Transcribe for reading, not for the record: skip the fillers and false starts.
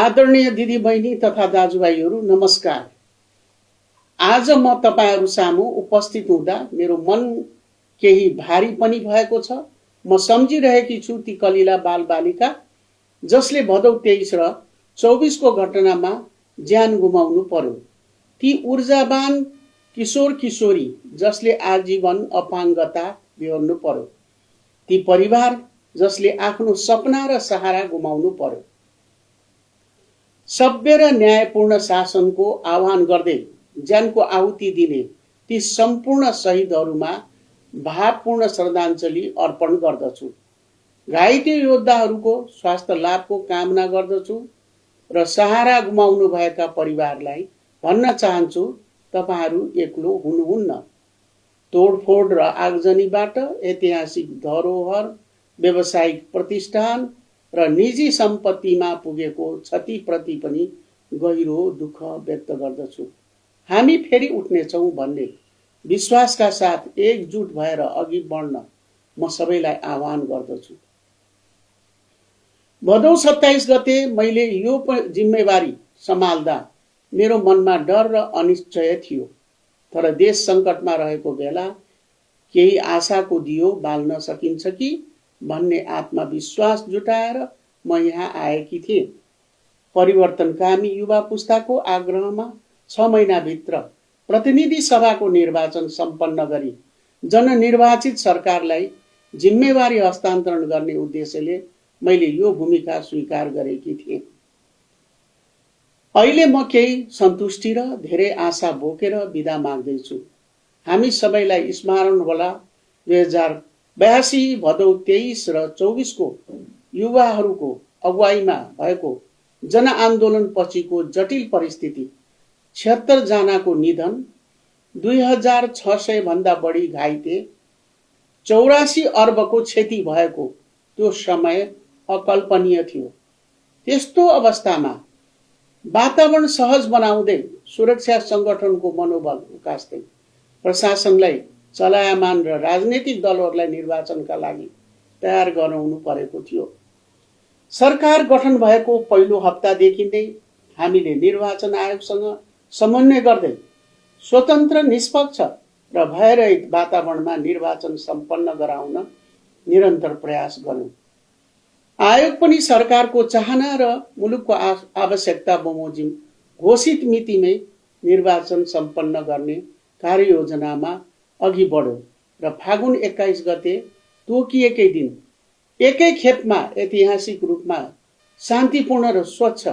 आदरणीय दिदी बहिनी तथा दाजुभाइहरू नमस्कार। आज म तपाईहरु सामु उपस्थित हुँदा मेरो मन केही भारी पनि भएको छ। म सम्झिरहेकी छु ती कलिला बालबालिका जसले भदौ 23 र 24 को घटनामा ज्यान गुमाउनु पर्यो। ती ऊर्जावान किशोर किशोरी जसले आजीवन अपाङ्गता बिहोर्नु पर्यो। ती परिवार जसले आफ्नो सपना र सहारा गुमाउनु पर्यो। सभ्य र न्यायपूर्ण शासनको आह्वान गर्दै ज्यानको आहुति दिने ती सम्पूर्ण शहीदहरूमा भावपूर्ण श्रद्धाञ्जली अर्पण गर्दछु। घाइते योद्धाहरूको स्वास्थ्य लाभको कामना गर्दछु र सहारा गुमाउनु भएका परिवारलाई भन्न चाहन्छु, तपाईहरू एक्लो हुनुहुन्न। तोडफोड र आगजनीबाट ऐतिहासिक धरोहर, व्यावसायिक प्रतिष्ठान र निजी सम्पत्तिमा पुगेको क्षतिप्रति पनि गहिरो दुःख व्यक्त गर्दछु। हामी फेरि उठ्नेछौँ भन्ने विश्वासका साथ एकजुट भएर अघि बढ्न म सबैलाई आह्वान गर्दछु। भदौ 27 गते मैले यो जिम्मेवारी सम्हाल्दा मेरो मनमा डर र अनिश्चय थियो, तर देश सङ्कटमा रहेको बेला केही आशाको दियो बाल्न सकिन्छ कि भन्ने आत्मविश्वास जुटाएर म यहाँ आएकी थिएँ। परिवर्तनकामी युवा पुस्ताको आग्रहमा 6 महिनाभित्र प्रतिनिधि सभाको निर्वाचन सम्पन्न गरी जननिर्वाचित सरकारलाई जिम्मेवारी हस्तान्तरण गर्ने उद्देश्यले मैले यो भूमिका स्वीकार गरेकी थिएँ। अहिले म केही सन्तुष्टि र धेरै आशा बोकेर बिदा माग्दैछु। हामी सबैलाई स्मरण होला 2082 भदौ 23 र 24 को युवाहरूको अगुवाईमा भएको जनआन्दोलन पछिको जटिल परिस्थिति, 76 जनाको निधन, 2600 भन्दा बढी घाइते, 84 अर्बको क्षति भएको त्यो समय अकल्पनीय थियो। त्यस्तो अवस्थामा वातावरण सहज बनाउँदै सुरक्षा संगठनको मनोबल उकास्दै प्रशासनलाई चलायमान र राजनीतिक दलहरूलाई निर्वाचनका लागि तयार गराउनु परेको थियो। सरकार गठन भएको पहिलो हप्तादेखि नै हामीले निर्वाचन आयोगसँग समन्वय गर्दै स्वतन्त्र, निष्पक्ष र भयरहित वातावरणमा निर्वाचन सम्पन्न गराउन निरन्तर प्रयास गर्यौं। आयोग पनि सरकारको चाहना र मुलुकको आवश्यकता बमोजिम घोषित मितिमै निर्वाचन सम्पन्न गर्ने कार्ययोजनामा अघि बढ्यो र फागुन 21 गते तोकिएकै दिन एकै खेपमा ऐतिहासिक रूपमा शान्तिपूर्ण र स्वच्छ